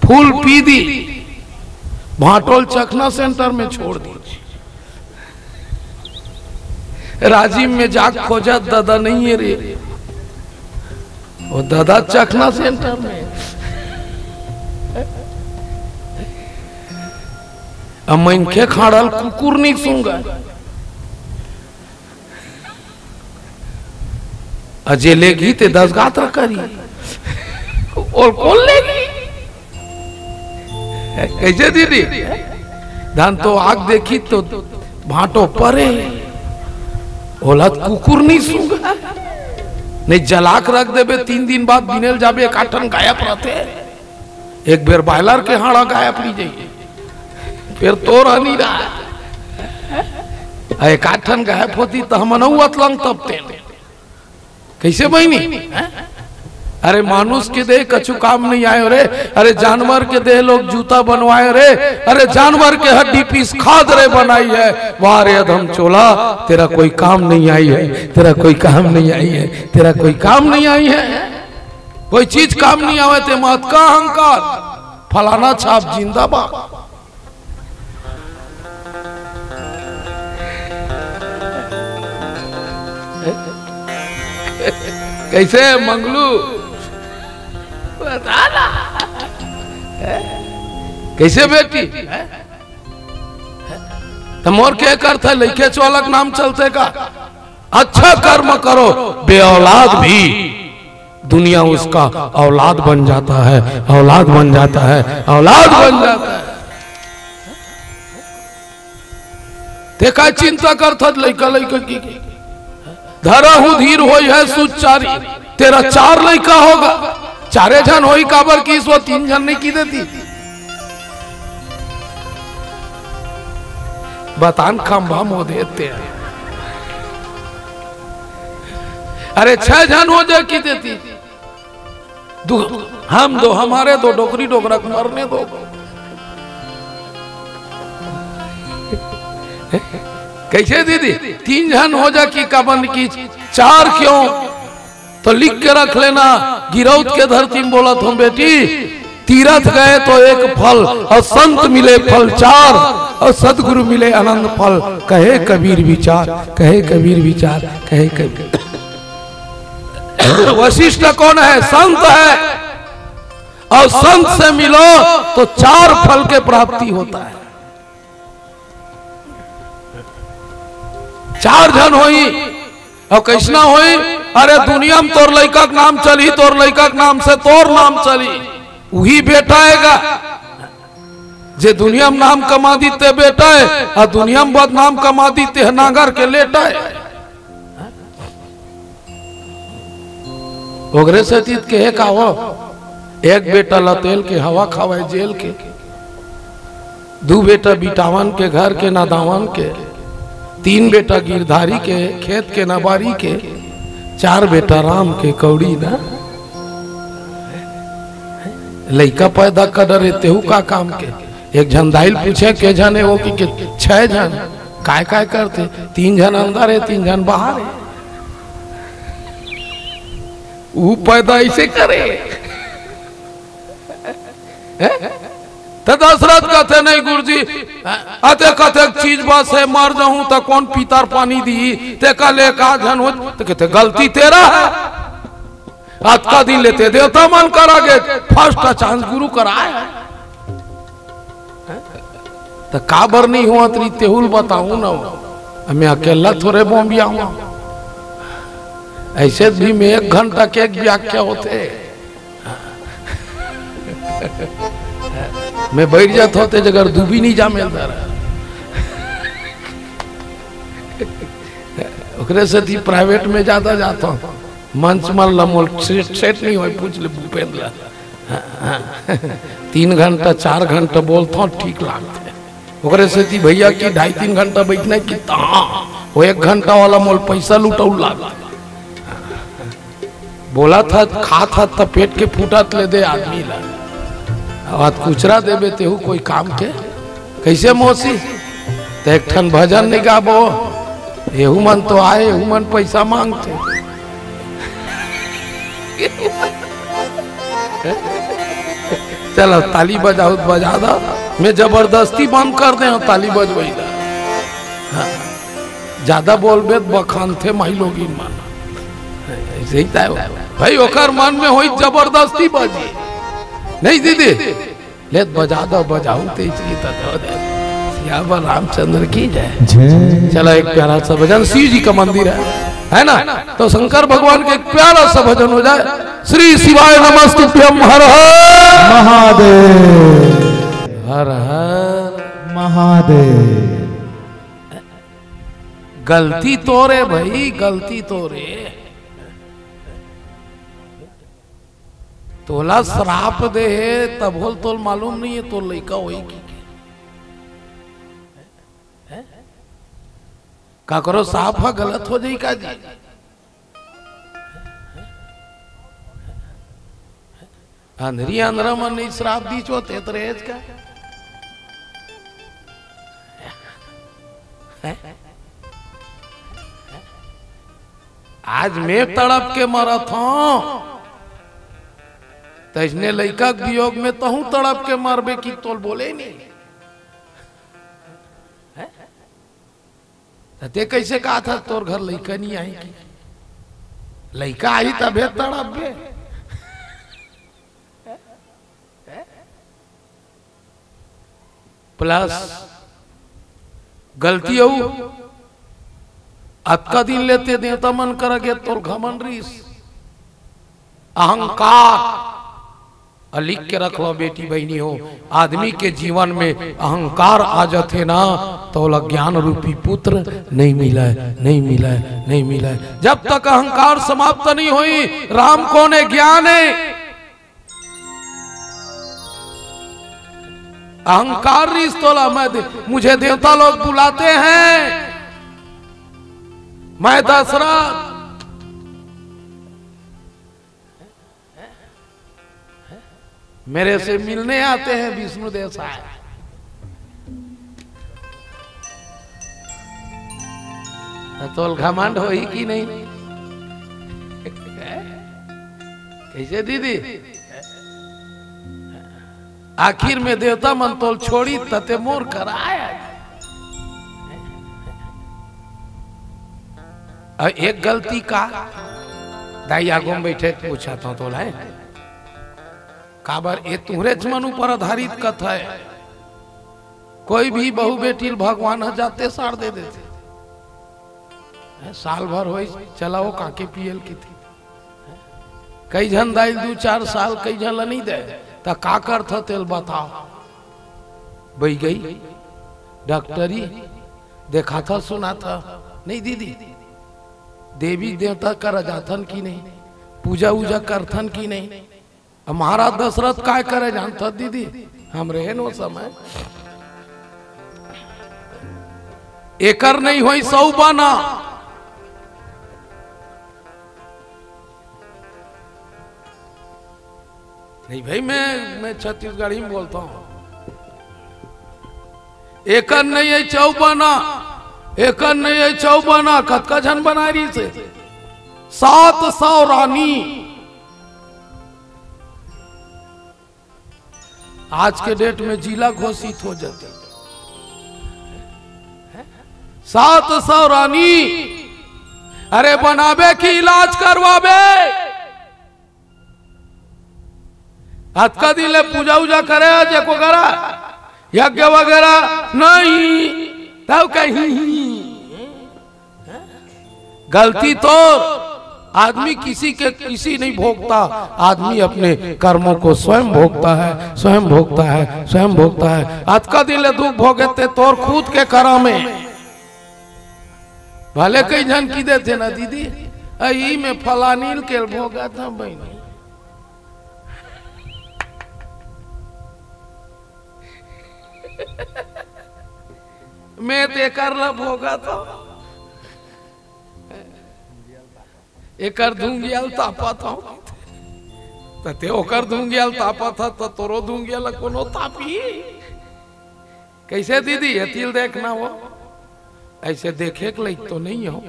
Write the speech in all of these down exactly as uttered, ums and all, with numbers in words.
फूल पी दी, भांटो ल चखना सेंटर में छोड़ दी। राजिम में जाके खोजत, ददा नइ हे रे, ओ ददा चखना सेंटर में। अब मनखे खाड़ल कुकुर नइ सूंघय। अ जे लेगही ते दस गात्र करही। ओला कोन लेगही? कइसे दीदी? धन तो आँख देखही तो भांटो परे। ओला त कुकुर नइ सूंघय। नहीं, जला के रख देबे, तीन दिन बाद बिने ल जाबे, एकाठन गायब रहिथे। एक बेर बायलर के हाड़ा गायब नइ जाही, फेर तोर ह नइ रहय। अ एकाठन गायब होतिस त हमन अउ अतलंग तपतेन। कइसे बहिनी? हैं? अरे मानुष के देह कछु काम नइ आय रे। अरे जानवर के देह लोग जूता बनवाय रे। अरे जानवर के हड्डी पीस खाद रे बनाई है। वाह रे अधम चोला, तेरा कोई काम नहीं आई है, तेरा कोई काम नहीं आई है, तेरा कोई काम नहीं आई है। कोई चीज काम नइ आवय ते म अतका अहंकार, फलाना छाप जिंदाबाद। कइसे मंगलू? बता ना। कइसे बेटी? त मोर के करथे, लइकेच वाला के नाम चलथे का? अच्छा कर्म करो, बेऔलाद भी दुनिया उसका औलाद बन जाता है, औलाद बन जाता है, औलाद बन जाता है। ते का चिंता करथस लइका लइका के? धरा हूँ धीर होई है सुत चारी, तेरा चार लइका होगा। चारे झन होई, काबर कि इसो तीन झन नइ कहि देतिस। बतान खंभा मोदे ते। अरे छह झन हो जाय कहि देतिस। दो, हम दो, हमारे दो, डोकरी डोकरा के मरने दो। कइसे दीदी? तीन झन हो जाय कहि, काबर कि चार क्यों? त लिख के रख लेना, गिरौद के धरती म बोलत हंव बेटी, तीरथ गए तो एक फल, अउ संत मिले फल चार, अउ सतगुरु मिले अनंत फल। कहे कबीर विचार, कहे कबीर विचार, कहे कबीर। वशिष्ठ कौन है? संत है। अउ संत से मिलो तो चार फल के प्राप्ति होता है। चार झन होई, अउ कइसना होई? अरे दुनिया म तोर लइका के नाम चलही, तोर लइका के नाम से तोर नाम चलही, उही बेटा हे गा। जे दुनिया म नाम कमा दिस ते बेटा हे, अउ दुनिया म बदनाम कमा दिस ते नांगर के लेटा हे। ओकरे सेती त कहे का हो, एक बेटा लतेल के हवा खावय जेल के, दू बेटा बिटावन के घर के नादावन के, तीन बेटा गिरधारी के खेत के नबारी के, चार बेटा राम के कौड़ी ना। लइका पैदा कर डरे तेहू का काम के। एक झन दाई ल पूछे के झन हे, ओ कहिथे छह झन। काय काय करथे? तीन झन अंदर हे, तीन झन बाहर हे। ऊ पैदा अइसे करे। हैं? त दशरथ कथे, "नहीं गुरुजी, अतेक अतेक चीज बस हे, मर जाहूं त कोन पीतर पानी दिही, तेकर ले का झन हो।" त कथे, "गलती तेरा है, अतका दिन ले ते देवता मन करा गे, first chance गुरु करा हे।" त काबर नइ होवत रहिस तेहू ल बताहूं न। मैं अकेला थोरे बोंबियावं। अइसे भी में एक घंटा के एक व्याख्या होथे। में बइठ जाथंव ते जगह दूबी नइ जामे ल धरय। ओकरे सेती private में जादा जाथंव। मंच मन ल मोला सेट, सेट नइ होय, पूछ ले भूपेंद्र ल। तीन घंटा, चार घंटा बोलथंव, ठीक लागथे। ओकरे सेती भैया कि ढाई तीन घंटा बइठना हे कि, हाँ, ओ एक घंटा वाला मोला पइसा लुटउल लागथे। बोलत हस, खात हस त पेट के फूटत ले दे आदमी ला। अब कुचरा देबे तेहू कोई काम के? कइसे मौसी? त एक ठन भजन नइ गाबो? एहू मन तो आय, एहू मन पइसा मांगथे। चला, ताली बजाओ त बजा दा। मैं जबरदस्ती बंद कर दे हंव ताली बजवई ला। हाँ। ज्यादा बोलबे त बखानथे माईलोगिन मन। अइसे ही तय हो। भाई, ओकर मन में होई जबरदस्ती बजी। नहीं दीदी? ले त बजा दा, बजाओ ते इसकी तो दो दे। सियावर रामचंद्र की जय। जय। चला, एक प्यारा सा भजन, शिव जी का मंदिर है, है ना? तो शंकर भगवान का एक प्यारा सा भजन हो जाए। श्री शिवाय नमस्तुभ्यं हर हर। महादेव। हर हर। महादेव। गलती तोरे भाई, गलती तोरे। तोला श्राप दे हे, तभो ल तोल मालूम नहीं है, तोर लइका होई कि के। हैं? काकरो साफ ह गलत हो जाई का जी? अंधरी अंधरा मन नहीं श्राप दीच होते त रेज का। हैं? आज मैं तड़प के मरत हूं, तइसने लइका के वियोग में तहूं तड़प के मरबे कि तोल बोले नहीं। हैं? त ते कइसे कहा था तोर घर लइका नहीं आई कि? लइका आई तभे तड़प बे। प्लस गलती अउ अतका दिन ले ते देवता मन करा गे तोर घमंड रिस, अहंकार। अउ लिख के रख लो बेटी बहिनी हो, आदमी के जीवन में अहंकार आ जाथे ना, त ओला ज्ञान रूपी पुत्र नहीं मिले, नहीं मिले, नहीं मिले। जब तक अहंकार समाप्त नहीं होई, राम कौन है, ज्ञान है। अहंकार रिस तोला, मैं दे-, मुझे देवता लोग बुलाते हैं, मैं दशरथ, मेरे से मिलने आते हैं विष्णु देव साहब। त तोल घमंड होई कि नहीं? कइसे दीदी? आखिर में देवता मन तोल छोड़ी त ते मोर करा आय। अउ एक गलती का, दाई आगू में बैठे पूछत हंव तोला, काबर ए तुंहरेच मन ऊपर आधारित कथा हे। कोई भी बहू बेटी ल भगवान ह जाते सार दे देथे। हैं, साल भर होई, चला ओ काके पिए ल किथे। कई झन दाई ल दू चार साल, कई झन ल नहीं दे, त का करथा तेल बताओ। बई गई डॉक्टरी, देखाथा सुनाथा, नहीं दीदी, देवी देवता करा जाथन कि नहीं, पूजा उजा करथन कि नहीं। अब महाराज दशरथ काय करे जानथा दीदी, हमरे हे नो समय। एकर नहीं होई सौ बना। नहीं भाई, मैं, मैं छत्तीसगढ़ी में बोलता हूँ। एकर नहीं है चौबना, एकर नहीं है चौबना, कतका झन बनाय रहिस हे? सात सौ रानी। आज के डेट में जिला घोषित हो जाते। सात सौ रानी, अरे बनाबे कि इलाज करवाबे? अतका दिन ले पूजा उजा करे आज एको करा, यज्ञ वगैरह नहीं, तब कहीं गलती तो आदमी किसी के, किसी नहीं भोगता, आदमी अपने कर्मों को स्वयं भोगता है, स्वयं भोगता है, स्वयं भोगता है। अतका दिन ले दुख भोगे ते तोर खुद के करा में। भले कई झन की देथे ना दीदी, अई में फलानी के भोगा था बहनी। मैं तेकर ला भोगा था, एकर धुंगियाल तापा था, त ते ओकर धुंगियाल तापा था, त तोरो धुंगियाल कोनो तापी। कैसे दीदी, ये तिल देखना हो, ऐसे देखे के लायक तो नहीं हो।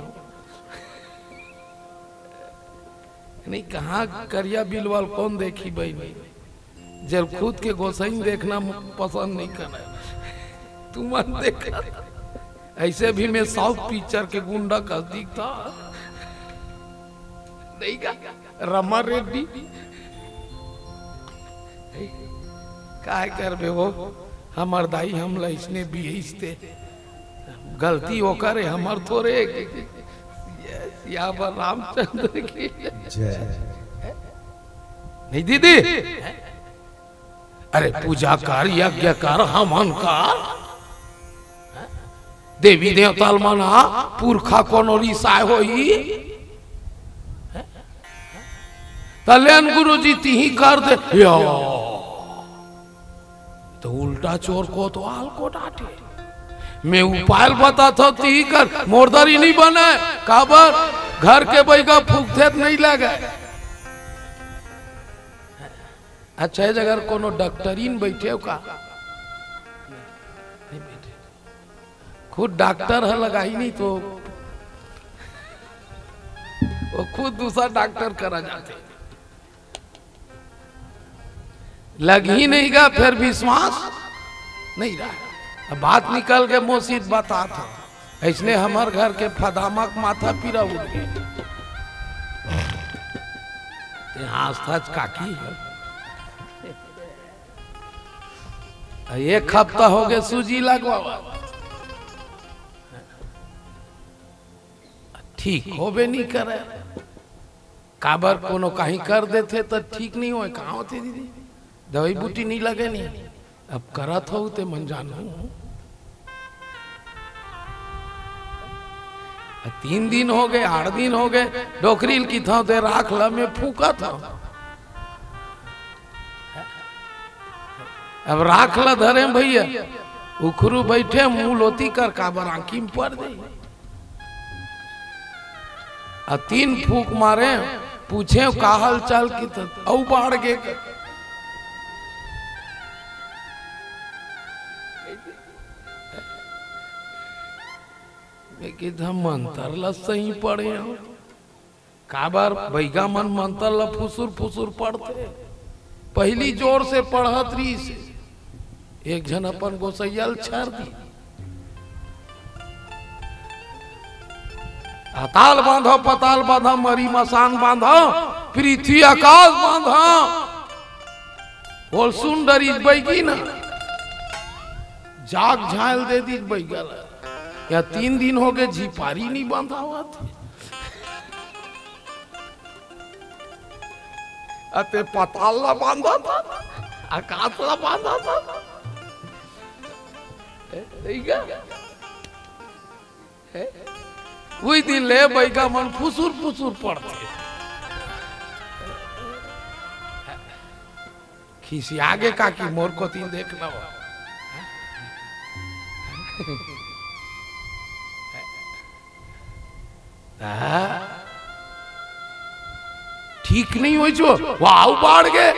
नहीं, कहाँ करिया बिलवाल कौन देखी बहनी? जब खुद के गोसाई देखना पसंद नहीं करना, तुमन देखा। ऐसे भी मैं साउथ पिक्चर के गुंडा का दिखता नहीं का, रमा रेड्डी। काय करबे वो, हमर दाई हमला इसने बिहेस ते। गलती ओकर हे, हमर थोरे। या पर रामचंद्र की जय। नहीं दीदी, अरे पूजा कर, यज्ञ कर, हवन कर, देवी देवता मन हा पुरखा कोनो रिसाय होही। त लेन गुरुजी तिही कर दे। या। तो उल्टा चोर कोतवाल को डांटे। मैं उपाय बताथंव, तिही कर, मोर दरी नहीं बने। काबर? घर के बैगा फूकथे त नहीं लगे। अच्छा, ये जगह कोनो डॉक्टरीन बैठे हो का? नहीं बैठे। खुद डॉक्टर ह लगाही नहीं तो वो खुद दूसरा डॉक्टर करा जाथे। लगही नहीं गा, फिर विश्वास नहीं रहा। अब बात निकल के मोसित बताथंव, अइसने हमर घर के फदामक माथा पीरा उठ गे। ते हाँसथस काकी, एक हफ्ता हो गे सूजी लगवावा, ठीक होबे नहीं करे। काबर कोनो कहीं कर देथे त ठीक नहीं होय, कहाँ होथे दीदी? दवाई बूटी नहीं लगे नहीं। अब करत हो ते मन जानहू। तीन दिन हो गे, आठ दिन हो गे, डोकरी ल किथंव ते राख ल मैं फूकत हंव। अब राख ल धरे भैया, उखरू बैठे मुँह लोती कर, काबर आँखी में पड़ जाही। आ तीन फूक मारे, पूछे का हाल चाल की, त अउ बाढ़ गे। मैं किथंव मंतर ल सही पढ़े हंव। काबर बैगा मन मंतर ल फुसुर फुसुर पढ़थे। पहली जोर से पढ़त रहिस, एक झन अपन गोसैया ल छर दी। अताल बांधव, पताल बांधव, मरी मसान बांधव, पृथ्वी आकाश बांधव। बोल सुन डरिस बैगी न, जाग झायल दे दिस बैगा ल। या तीन दिन हो गे झिपारी नहीं बंधावत। अते पताल ला बांधत, आकाश ला बांधत। ए, ठीक है? ए? उही दिन ले बैगा मन फुसुर फुसुर पढ़थे। खिसिया गे काकी, मोर कोती देखना हो। आ, ठीक नहीं होय जो, वाव बाढ़ गे।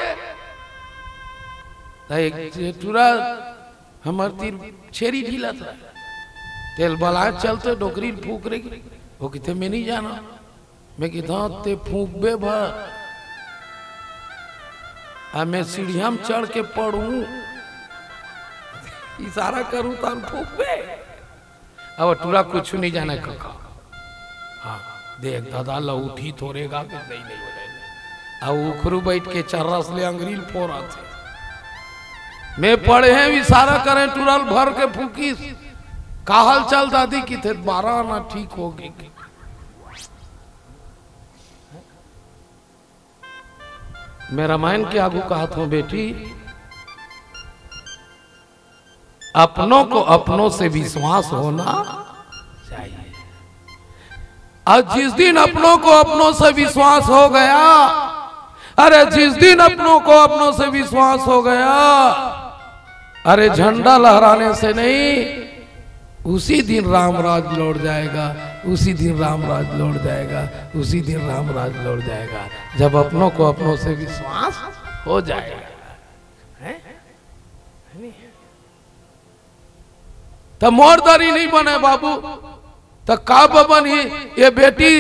त एक टूरा हमर तीर छेरी ढीला था। तेल बला चलते डोकरी फूक रे। वो किथे मैं नहीं जाना। मैं किथंव ते फूकबे भर। आ मैं सीढ़िया में चढ़ के पड़हूं। इशारा करूं तहन फूकबे। अब टूरा कुछु नहीं जाने कका। हाँ, देख दादा लउठी थोरे गा के नहीं, नहीं बोले। अब उखरू बैठ के चर्रस ले अंगरी ल फोरत हे। मैं पड़े हंव इशारा करें टूरा ल भर के फूकिस। का हाल चाल दादी किथे? बारह आना ठीक हो गे। मैं रामायण के आगू कहत हंव बेटी, अपनों को अपनों से विश्वास होना चाहिए। और जिस दिन अपनों को अपनों से विश्वास हो गया, अरे जिस दिन अपनों को अपनों से विश्वास हो गया, अरे झंडा लहराने से नहीं, उसी दिन राम राज लौट जाएगा, उसी दिन राम राज लौट जाएगा, उसी दिन राम राज लौट जाएगा, जब अपनों को अपनों से विश्वास हो जाएगा। हैं? त मोर दरी नहीं बने बाबू, त का बबन ही ये बेटी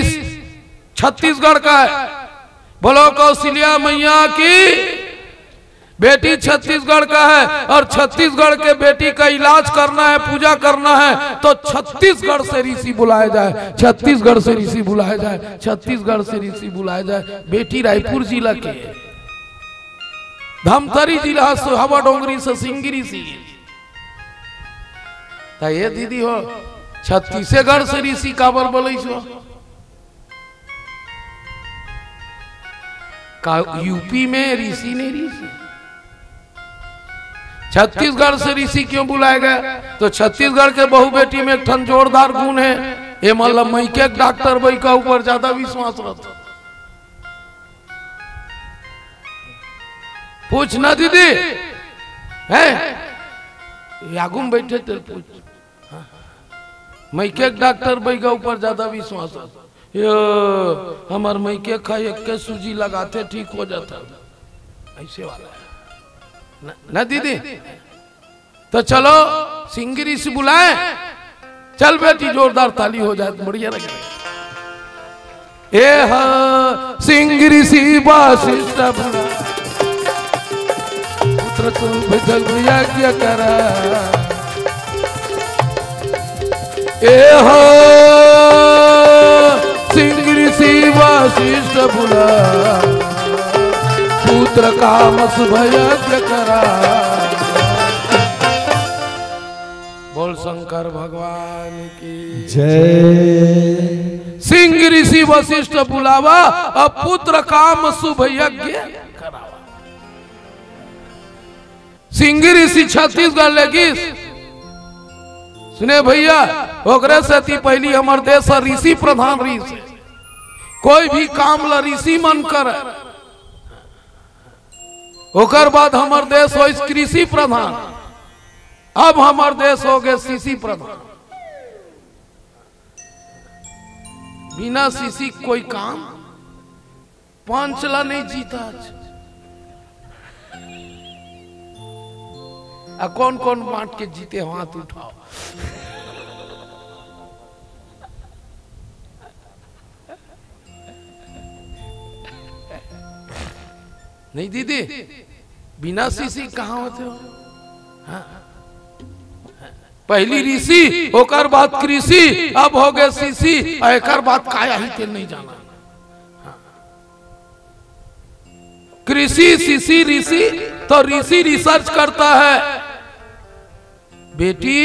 छत्तीसगढ़ का है। बोलो कौशल्या मैया की। बेटी छत्तीसगढ़ का है और छत्तीसगढ़ के बेटी का इलाज करना है, पूजा करना है, तो छत्तीसगढ़ से ऋषि बुलाया जाए, छत्तीसगढ़ से ऋषि बुलाया जाए, छत्तीसगढ़ से ऋषि बुलाया जाए। बेटी रायपुर जिला के, धमतरी जिला, सुहावा डोंगरी से सिंगी ऋषि। त ये दीदी हो, छत्तीसगढ़ से ऋषि काबर बोलइस हो? का यूपी में ऋषि नहीं ऋषि? छत्तीसगढ़ से ऋषि क्यों बुलाया गया? तो छत्तीसगढ़ के बहू बेटी में एक ठन जोरदार गुण है, ये मतलब मइके के डॉक्टर बई का ऊपर ज्यादा विश्वास रहता। पूछ ना दीदी, हैं? ये आगू में बैठे तेरे पूछ। हाँ। मइके के डॉक्टर बई का ऊपर ज्यादा विश्वास है। यो, हमर मइके खाई एक के सूजी लगाते ठीक हो जाता। ऐसे वाला है। न, न दीदी? तो चलो, सिंगी ऋषि बुलाए। चल बेटी, जोरदार ताली हो जाए तो बढ़िया लगे। ए हा सिंगी ऋषि वशिष्ठ बुला, पुत्र तुम जग यज्ञ करा। ए हा सिंगी ऋषि वशिष्ठ बुला, पुत्र काम शुभ यज्ञ करा। बोल शंकर भगवान की जय। सिंगी ऋषि वशिष्ठ बुलावा, अब पुत्र काम शुभ यज्ञ करावा। सिंगी ऋषि छत्तीसगढ़ ले गिस। सुने भैया, ओकरे सेती पहिली हमर देश ह ऋषि प्रधान रिहिस। कोई भी काम ला ऋषि मन करे। ओकर बाद हमर देश होइस कृषि प्रधान, अब हमर देश हो गे शिशि प्रधान। बिना शिशि कोई काम, पंच ला नहीं जीता। आ कौन कौन बांट के जीते हो, हाथ उठाओ। नहीं दीदी, बिना शिशि कहाँ होते हो? हाँ। पहली ऋषि, ओकर बाद कृषि, अब हो गए शिशि, और एकर बाद काय आही तेन नहीं जाना। हाँ। कृषि, शिशि, ऋषि, तो ऋषि रिसर्च करता है। बेटी,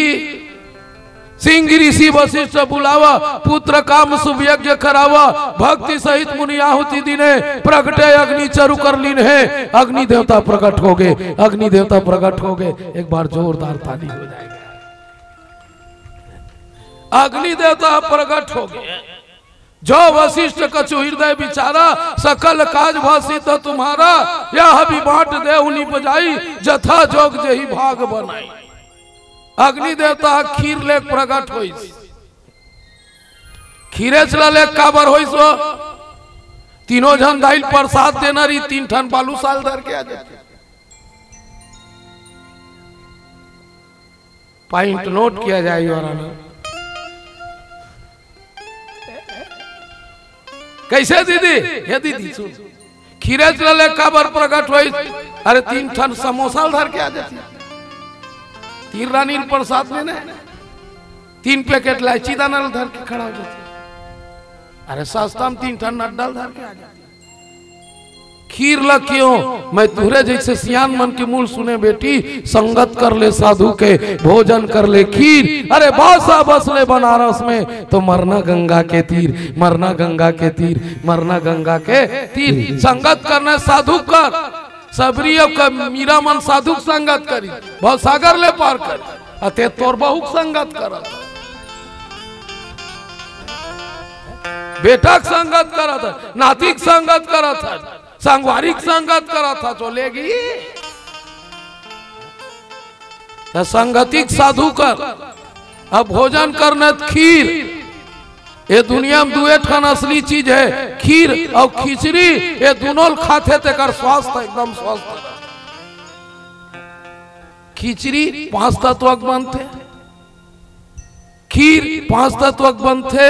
सिंगी ऋषि वशिष्ठ बुलावा, पुत्र काम शुभ यज्ञ करावा, भक्ति सहित मुनि आहुति दीन्हे, प्रगटे अग्नि चरु कर लीन्हे, अग्नि देवता प्रकट हो गए, अग्नि देवता प्रकट हो गए। एक बार जोरदार ताली हो जाएगा। अग्नि देवता प्रकट हो गए। जो वशिष्ठ कछु हृदय विचारा, सकल काज भा सिद्ध तुम्हारा, यह भी बांट देहु निपजाई, जथा जोग जेहि भाग बनाई। अग्नि देवता खीर ले प्रकट होइस। खीरेच ला ले काबर होइस हो? तीनों झन दाई ल प्रसाद देना रही, तीन ठन बालूसाल धर के आ जाते। पॉइंट नोट किया जाए, योर ऑनर। कैसे दीदी? हे दीदी, सुन, खीरेच ला ले काबर प्रकट होइस? अरे, तीन ठन समोसा धर के आ जाती, तीन रानी ल प्रसाद में ने तीन पैकेट लाइची दाना ल धर के खड़ा हो जाती। अरे, सस्ता में तीन ठन नड्डा ल धर के आ जाती। खीर ला क्यों? मैं तुहरे जैसे सियान मन के मुल सुने बेटी, संगत कर ले साधु के, भोजन कर ले खीर। अरे बासा बस ले बनारस में, तो मरना गंगा के तीर, मरना गंगा के तीर, मरना गंगा के तीर। संगत करना साधु कर, सबरी अउ क-, मीरा मन साधु के संगत करी, भवसागर ले पार कर। अते तोर बहू के संगत करत, बेटा के संगत करत, नाती के संगत करत है। संगवारी के संगत करत ह, चो लेगी। त संगति के साधु कर। अब भोजन करना त खीर। ये दुनिया में दुए ठन असली चीज है, खीर अउ खिचड़ी। ये दुनों ल खाथे तेकर स्वास्थ्य एकदम स्वस्थ। खिचड़ी पांच तत्व के बनथे। खीर पांच तत्व के बनथे,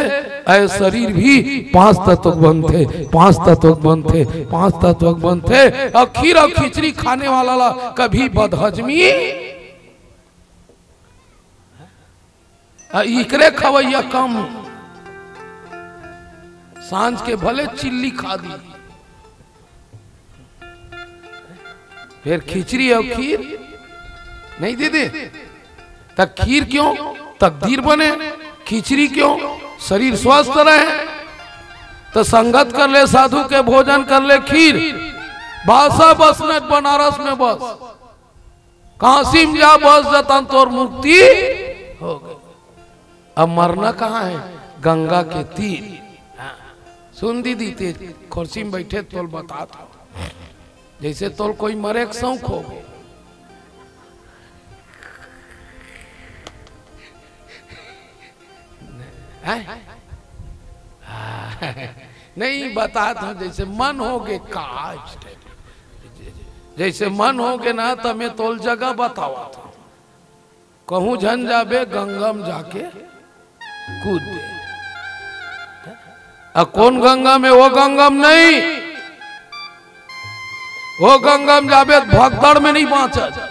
अय शरीर भी पांच तत्व के बनथे, पांच तत्व के बनथे, पांच तत्व के बनथे। अउ खीर अउ खिचड़ी खाने वाला ला कभी बदहजमी, अ, इकरे खवैया कम, सांझ के भले चिल्ली खा दी, फेर खिचड़ी अउ खीर नहीं दीदी, त खीर क्यों? तकदीर बने। खिचड़ी क्यों? शरीर स्वस्थ रहे। त संगत कर ले, साधु के भोजन कर ले, खीर। भाषा बसने बनारस में बस, काशी में जा बस, जतन तोर मुक्ति हो गई। अब मरना कहाँ है? गंगा के तीर। हाँ। सुन दीदी, ते खुर्सी में बैठे तोल बतात हंव। जैसे तोल कोई मरे के शौक हो गए। हैं? हाँ। नहीं, बतात हंव, जैसे मन हो गए का, जैसे मन हो गए ना, त मैं तोल जगह बतावत हंव। कहूं झन जाबे, गंगा में जाके कूद दे। अ कोन गंगा में? वो गंगा में नहीं, वो गंगा में जाबे त भगदड़ में नहीं बांचत।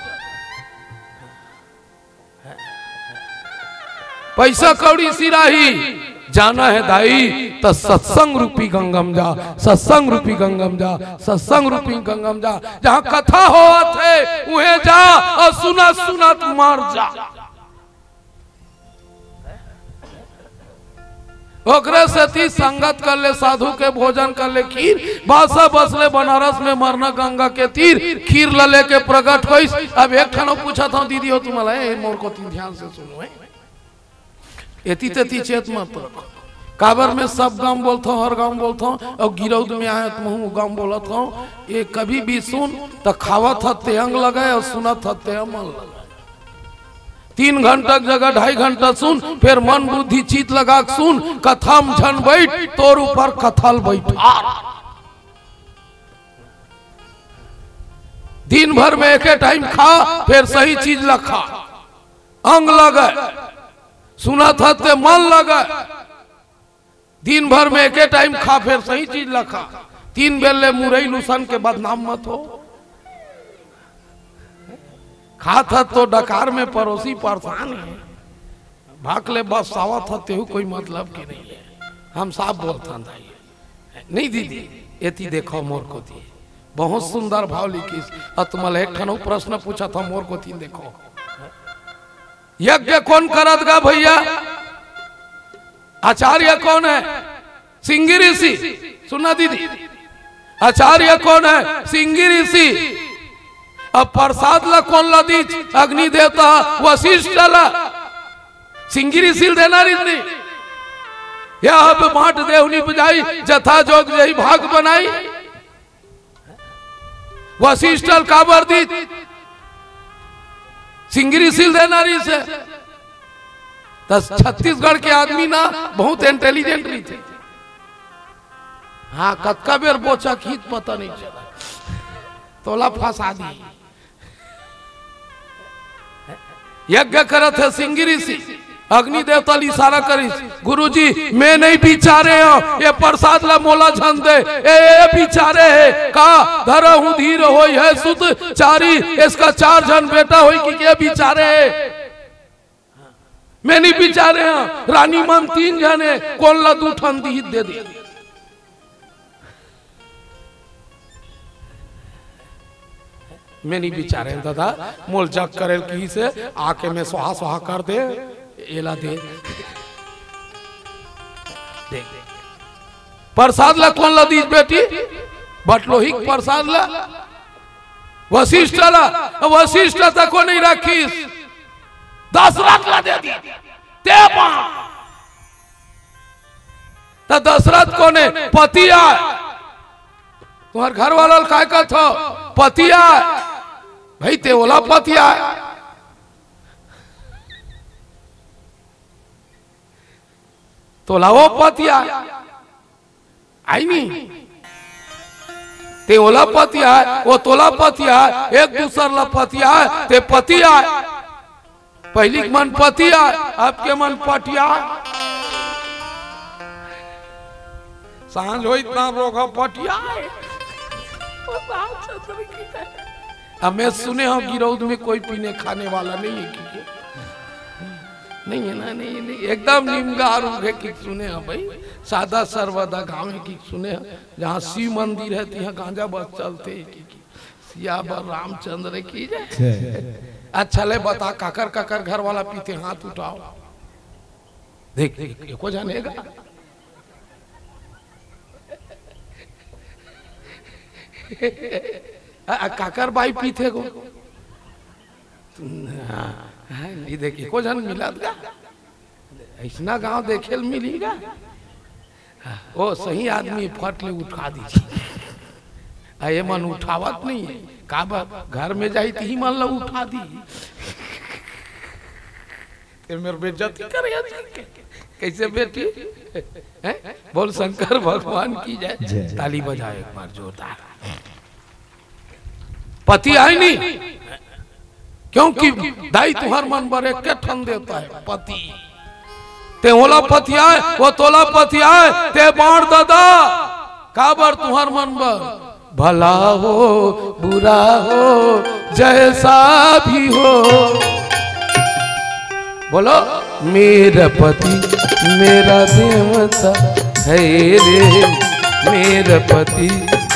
पैसा कौड़ी सिराही, जाना है दाई, त सत्संग रूपी गंगा में जा, सत्संग रूपी गंगा में जा, सत्संग रूपी गंगा में जा। जहां कथा होवत हे, उहें जा अउ सुनत सुनत मर जा। ओकरे सेती संगत कर ले, साधु के भोजन कर ले, खीर। भाषा बस ले बनारस में, मरना गंगा के तीर। खीर ल लेके प्रगट होइस। अब एक ठन पूछत हंव दीदी हो तुमला, ए, मोर कोती ध्यान से सुनो, ए। एती तेती चेत मत रखो। काबर मैं सब गांव बोलत हंव, हर गांव बोलत हंव, अउ गिरौद में आए त महूं गांव बोलत हंव। ये कभी भी सुन त खावत हस ते अंग लगाए अउ सुनत हस ते मन लगाए। तीन घंटा के जगह ढाई घंटा सुन, फेर मन बुद्धि चित लगा के सुन, कथा में झन बैठ, तोर ऊपर कथा ल बैठार। दिन भर में एके टाइम खा, फेर सही चीज ल खा, अंग लगे, सुनत हस ते मन लगे। दिन भर में एके टाइम खा, फेर सही चीज ल खा। तीन बेर ले मुरई लुसन के बदनाम मत हो। खात हस तो डकार में परोसी परेशान हे, भाग ले बसावत हस, तेहू कोई मतलब के नहीं हे। हम साफ बोलथन दाई, नहीं दीदी, एती देखो मोर कोती, बहुत सुंदर भाव लिखिस। अउ तुमला एक ठन प्रश्न पूछत हंव, मोर कोती देखो। यज्ञ कोन करत गा भैया? आचार्य कोन हे? सिंगी ऋषि। सुना दीदी, आचार्य कोन हे? सिंगी ऋषि। अब प्रसाद ला कोन ला दीस? अग्नि देवता वशिष्ठ ला। सिंगी ऋषि ल देना रीस नहीं। यह अब बांट देहु निपजाई, जथा जोग जही भाग बनाई। वशिष्ठ ल काबर दीस? सिंगी ऋषि ल देना रीस हे। त छत्तीसगढ़ के आदमी ना बहुत इंटेलिजेंट रहिथे। हाँ, कतका बेर बोचा खींच पता नहीं चला, तोला फंसा दी। यज्ञ करत हे सिंगी ऋषि, अग्नि देवता ल इशारा करिस, "गुरुजी, मैं नहीं बिचारे हंव, ये प्रसाद ला मोला झन दे।" ए, ए बिचारे हे का? "धरहु धीर होई है सुत चारी, इसका चार झन बेटा होई कि के बिचारे हे?" मैं नहीं बिचारे हंव, रानी मन तीन झन हे, कोन ला दू ठन दीस दे दे। मैं नहीं बिचारे हंव दादा, मोला जग करे ल किहिस हे, आके मैं स्वाहा स्वाहा कर दे, एला दे। दे। प्रसाद ला कोन ला दीस बेटी? बटलोही के प्रसाद ला, वशिष्ठ ला। वशिष्ठ तको नहीं राखिस, दशरथ ला दे दीस। ते पा त दशरथ कोन हे? पति आय। तुम्हर घर वाला ल काय कथो? पति आय। भाई, ते ओला पति आय, तोला वो पति आय। आय नी? ते ओला पति आय, वो तोला पति आय, एक दूसर ला पति आय, ते पति आय। पहिली के मन पति आय, अब के मन पटिया। सांझ होई इतना रोग ह पटिया है। अब मैं सुने हंव गिरौद में कोई पीने खाने वाला नहीं है कि के? नहीं है ना, नहीं, नहीं, एकदम निमगा रूख है कि सुने हंव भाई। सादा सर्वदा गांव है कि सुने हंव, जहां शिव मंदिर है तिहां गांजा बस चलथे कि, कि सियावर रामचंद्र की जय। जय। अच्छा ले बता, काकर काकर घर वाला पीथे, हाथ उठाओ। देख, देख, एको झन हे गा। आ, आ, काकर बाई पीथे गो। हाँ, हाँ, ये देख, एको झन मिलत गा। अइसना गांव देखे ल मिलही गा। ओ सही आदमी फट ले उठा दीजिए। आ, ये मन उठावत नहीं है। का बा, घर में जाही तिही मन ला उठा दी। ते मेर बेइज्जती करे आज के। कैसे बेटी? हैं? बोल शंकर भगवान की जय। जय। ताली बजाओ एक बार जोरदार। पति आय नहीं, क्योंकि दाई तुहर मन बर एक ठन देवता है, पति। ते ओला पति आय, वो तोला पति आय, ते बांट दादा। काबर तुहर मन बर? भला हो, बुरा हो, जैसा भी हो। बोलो, मेरा पति मेरा देवता है रे, मेरा पति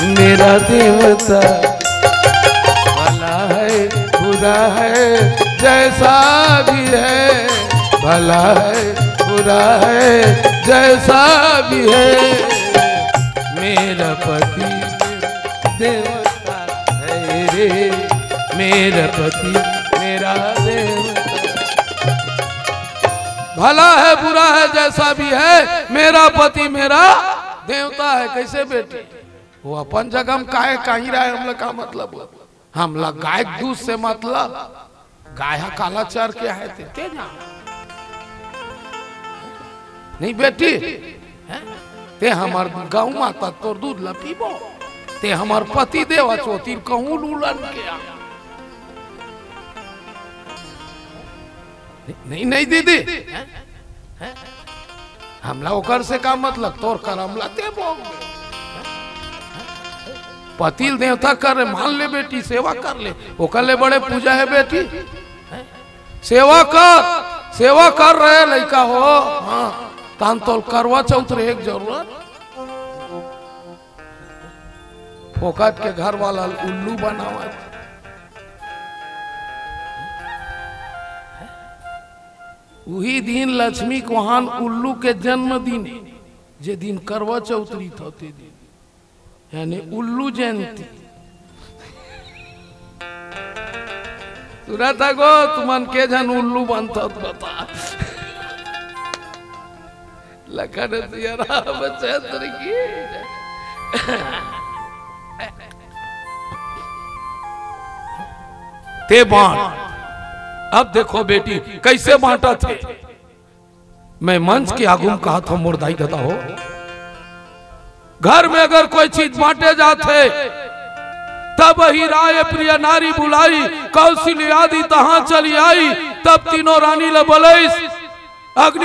मेरा देवता। भला है, बुरा है, जैसा भी है, भला है, बुरा है, जैसा भी है, मेरा पति देवता है रे, मेरा पति मेरा देवता। भला है, बुरा है, जैसा भी है, मेरा पति मेरा देवता है। कैसे बेटी? वो अपन जगह में काहे कहीं रहे, हमला का मतलब? हमला गाय के दूध से मतलब। गाय ह काला चर के आहे ते, ते जान। नहीं बेटी, हैं? ते हमर गौ माता तोर दूध ल पीबो, ते हमर पति देव अछो, तेला कहूं लूलन के आ। नहीं, नहीं, नहीं दीदी, हैं? हैं? हमला ओकर से का मतलब, तोर करम ला ते भोग। पति ल देवता कर ले, मान ले बेटी, सेवा कर ले, ओकर ले बड़े पूजा है बेटी। सेवा कर, सेवा कर रहे लइका हो। हाँ, तहान तोल करवा चौथ रहे एक जरूरत। फोकट के घर वाला उल्लू बनावत। उही दिन लक्ष्मी कोहान उल्लू के जन्मदिन, जे दिन करवा चौथ रहिथे ते दिन, यानी उल्लू जयंती। सुनत हा गो, तुमन के झन उल्लू बनथव बता। लखन सिया रामचंद्र की। ते बांट। अब देखो बेटी, कैसे बांटथे। मैं मंच के आगू म कहत हंव, मोर दाई ददा हो, घर में अगर कोई चीज बांटे जाथे, तब ही राय प्रिय नारी बुलाई, कौशल्या आदि तहां चली आई, तब तीनों रानी ल बलइस, अग्नि